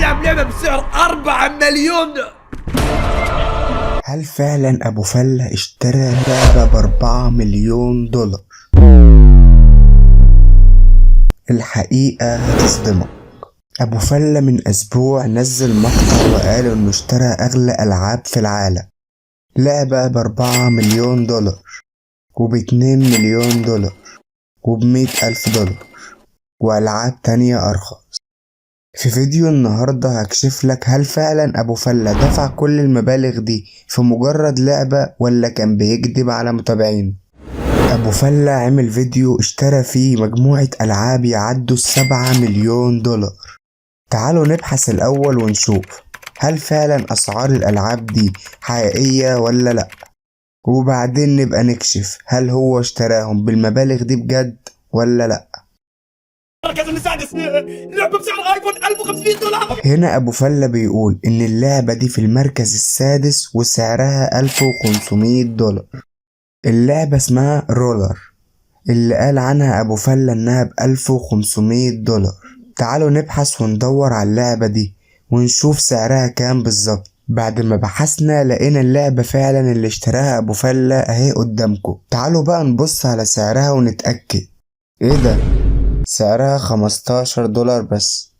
تلعب لعبه بسعر 4 مليون. هل فعلا أبو فلة اشترى لعبة ب4 مليون دولار؟ الحقيقة هتصدمك. أبو فلة من أسبوع نزل مقطع وقال إنه اشترى أغلى ألعاب في العالم، لعبة ب4 مليون دولار وب2 مليون دولار وب100 ألف دولار وألعاب تانية أرخص. في فيديو النهاردة هكشف لك هل فعلا أبو فلة دفع كل المبالغ دي في مجرد لعبة ولا كان بيكذب على متابعينه. أبو فلة عمل فيديو اشترى فيه مجموعة ألعاب يعدوا ال7 مليون دولار. تعالوا نبحث الأول ونشوف هل فعلا أسعار الألعاب دي حقيقية ولا لأ، وبعدين نبقى نكشف هل هو اشتراهم بالمبالغ دي بجد ولا لأ. المركز السادس، لعبه بسعر ايفون 1500 دولار. هنا أبو فلة بيقول إن اللعبة دي في المركز السادس وسعرها 1500 دولار. اللعبة اسمها رولر اللي قال عنها أبو فلة إنها ب1500 دولار. تعالوا نبحث وندور على اللعبة دي ونشوف سعرها كام بالظبط. بعد ما بحثنا لقينا اللعبة فعلا اللي اشتراها أبو فلة أهي قدامكم. تعالوا بقى نبص على سعرها ونتأكد. ايه ده؟ سعرها 15 دولار بس،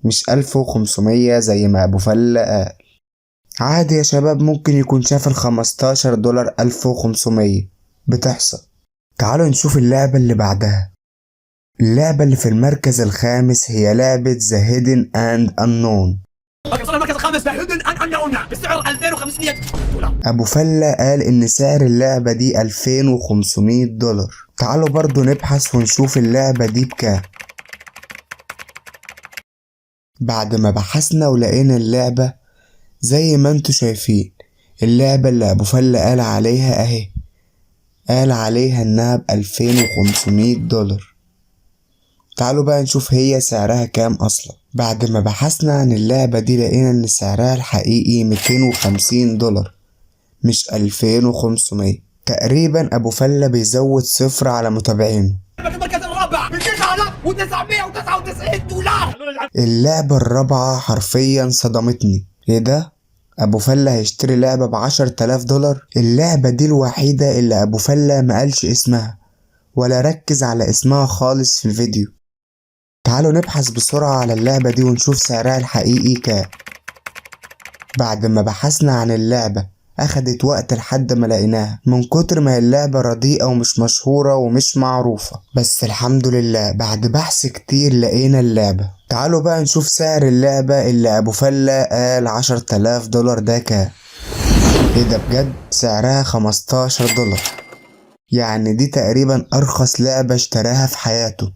مش 1500 زي ما أبو فلة قال. عادي يا شباب، ممكن يكون شاف ال15 دولار 1500، بتحصل. تعالوا نشوف اللعبة اللي بعدها. اللعبة اللي في المركز الخامس هي لعبة The Hidden and Unknown. okay، وصلنا المركز الخامس، Hidden and Unknown بسعر 2500 دولار. أبو فلة قال إن سعر اللعبة دي 2500 دولار. تعالوا برضو نبحث ونشوف اللعبة دي بكام. بعد ما بحثنا ولقينا اللعبة زي ما انتوا شايفين، اللعبة اللي أبو فلة قال عليها أهي، قال عليها إنها ب2500 دولار. تعالوا بقى نشوف هي سعرها كام أصلا. بعد ما بحثنا عن اللعبة دي لقينا إن سعرها الحقيقي 250 دولار مش 2500. تقريبا أبو فلة بيزود صفر على متابعينه. المركز الرابع ب 9999 دولار. اللعبة الرابعة حرفيا صدمتني. ايه ده؟ أبو فلة هيشتري لعبة ب10 تلاف دولار؟ اللعبة دي الوحيدة اللي أبو فلة مقالش اسمها ولا ركز على اسمها خالص في الفيديو. تعالوا نبحث بسرعة على اللعبة دي ونشوف سعرها الحقيقي كام. بعد ما بحثنا عن اللعبة أخدت وقت لحد ما لقيناها، من كتر ما هي اللعبة رديئة ومش مشهورة ومش معروفة، بس الحمد لله بعد بحث كتير لقينا اللعبة. تعالوا بقى نشوف سعر اللعبة اللي أبو فلة قال 10 تلاف دولار ده كام. ايه ده؟ بجد سعرها 15 دولار، يعني دي تقريبا أرخص لعبة اشتراها في حياته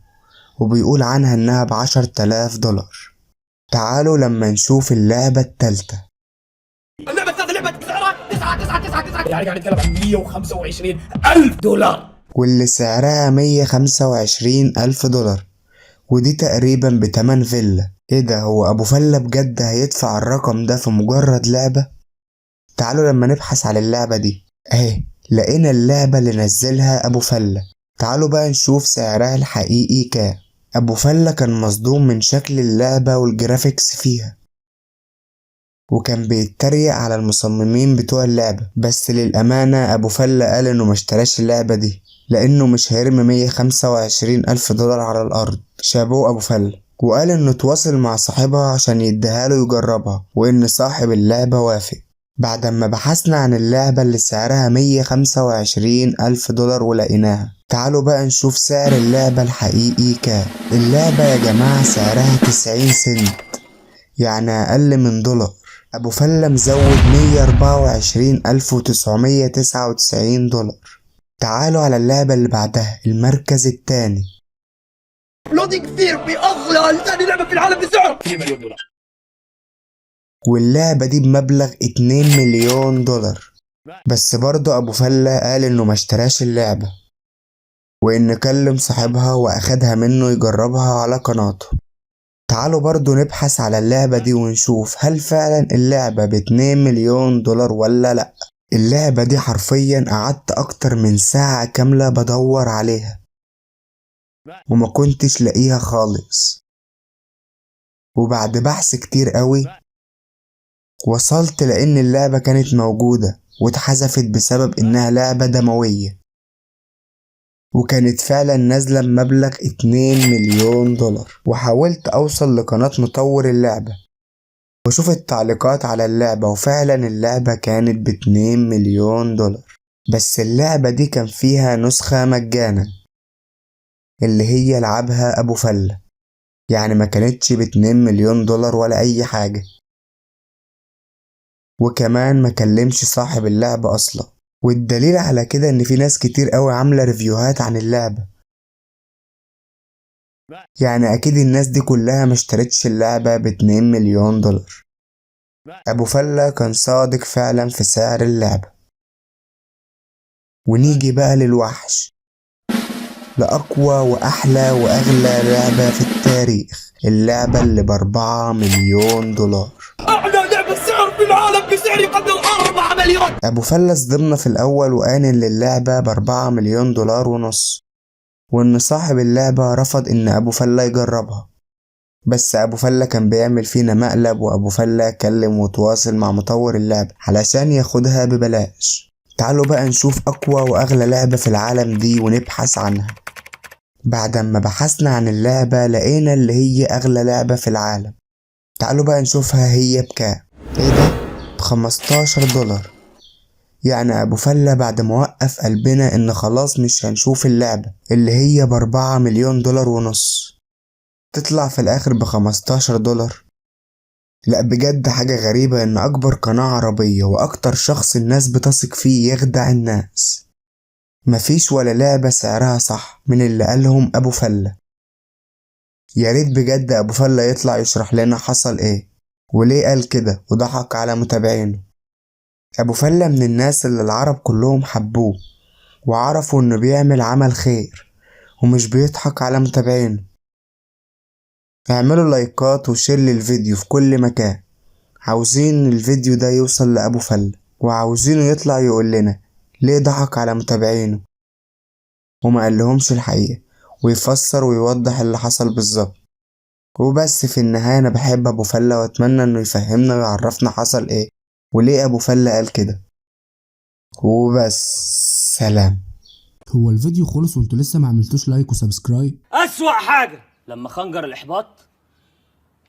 وبيقول عنها إنها ب10 تلاف دولار. تعالوا لما نشوف اللعبة التالتة. اللعبة الثالثة، لعبة سعرها 9 9 9 9، يعني قاعد نتكلم عن 125 ألف دولار. واللي سعرها 125 ألف دولار، ودي تقريبا بتمن فيلا. ايه ده؟ هو أبو فلة بجد هيدفع الرقم ده في مجرد لعبة؟ تعالوا لما نبحث على اللعبة دي. اهي لقينا اللعبة اللي نزلها أبو فلة. تعالوا بقى نشوف سعرها الحقيقي كام. أبو فلة كان مصدوم من شكل اللعبة وال graphics فيها وكان بيتريق على المصممين بتوع اللعبة، بس للأمانة أبو فلة قال إنه مشتراش اللعبة دي لأنه مش هيرمي 125 ألف دولار على الأرض. شابوه أبو فلة. وقال إنه تواصل مع صاحبها عشان يديها له يجربها وإن صاحب اللعبة وافق. بعد ما بحثنا عن اللعبة اللي سعرها 125 ألف دولار ولقيناها، تعالوا بقى نشوف سعر اللعبة الحقيقي كام. اللعبة يا جماعة سعرها 90 سنت، يعني أقل من دولار. أبو فلة مزود 124,999 دولار. تعالوا على اللعبة اللي بعدها، المركز التاني. Loading Fear بأغلى ثاني لعبة في العالم بسعر 2 مليون دولار. واللعبة دي بمبلغ 2 مليون دولار، بس برضه أبو فلة قال إنه ما اشتراش اللعبة وإن كلم صاحبها وأخدها منه يجربها على قناته. تعالوا برضو نبحث على اللعبة دي ونشوف هل فعلا اللعبة ب2 مليون دولار ولا لأ. اللعبة دي حرفيا قعدت أكتر من ساعة كاملة بدور عليها وما كنتش لاقيها خالص. وبعد بحث كتير قوي وصلت لأن اللعبة كانت موجودة واتحذفت بسبب إنها لعبة دموية، وكانت فعلا نازلة بمبلغ 2 مليون دولار. وحاولت أوصل لقناة مطور اللعبة واشوف التعليقات على اللعبة، وفعلا اللعبة كانت ب2 مليون دولار. بس اللعبة دي كان فيها نسخة مجانا اللي هي لعبها أبو فلة، يعني ما كانتش ب2 مليون دولار ولا أي حاجة، وكمان ما كلمش صاحب اللعبة أصلا. والدليل على كده إن في ناس كتير قوي عاملة ريفيوهات عن اللعبة، يعني أكيد الناس دي كلها ما اشترتش اللعبة ب2 مليون دولار. أبو فلة كان صادق فعلا في سعر اللعبة. ونيجي بقى للوحش، لأقوى وأحلى وأغلى لعبة في التاريخ، اللعبة اللي ب4 مليون دولار. أعلى لعبة سعر في العالم بسعر يقدر 4 مليون. أبو فلة صدمنا في الأول وقال إن اللعبة ب4 مليون دولار ونص، وإن صاحب اللعبة رفض إن أبو فلة يجربها. بس أبو فلة كان بيعمل فينا مقلب، وأبو فلة كلم وتواصل مع مطور اللعبة علشان ياخدها ببلاش. تعالوا بقى نشوف أقوى وأغلى لعبة في العالم دي ونبحث عنها. بعد ما بحثنا عن اللعبة لقينا اللي هي أغلى لعبة في العالم. تعالوا بقى نشوفها هي بكام. إيه ده؟ ب15 دولار. يعني أبو فلة بعد ما وقف قلبنا إن خلاص مش هنشوف اللعبة اللي هي ب4 مليون دولار ونص، تطلع في الآخر ب15 دولار. لا بجد حاجة غريبة إن أكبر قناة عربية وأكتر شخص الناس بتثق فيه يخدع الناس. مفيش ولا لعبة سعرها صح من اللي قالهم أبو فلة. يا ريت بجد أبو فلة يطلع يشرح لنا حصل إيه وليه قال كده وضحك على متابعينه. أبو فلة من الناس اللي العرب كلهم حبوه وعرفوا إنه بيعمل عمل خير ومش بيضحك على متابعينه. اعملوا لايكات و share للفيديو في كل مكان، عاوزين الفيديو ده يوصل لأبو فلة، وعاوزينه يطلع يقول لنا ليه ضحك على متابعينه وما قالهمش الحقيقة، ويفسر ويوضح اللي حصل بالظبط. وبس في النهاية أنا بحب أبو فلة وأتمنى إنه يفهمنا ويعرفنا حصل إيه وليه أبو فلة قال كده. وبس، سلام. هو الفيديو خلص وانتوا لسه ما عملتوش like و subscribe؟ أسوأ حاجة لما خنجر الإحباط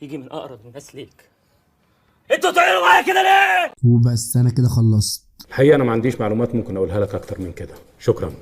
يجي من أقرب الناس ليك. انتوا بتعملوا معايا كده ليه؟ وبس أنا كده خلصت. الحقيقة أنا ما عنديش معلومات ممكن أقولها لك أكتر من كده. شكرا.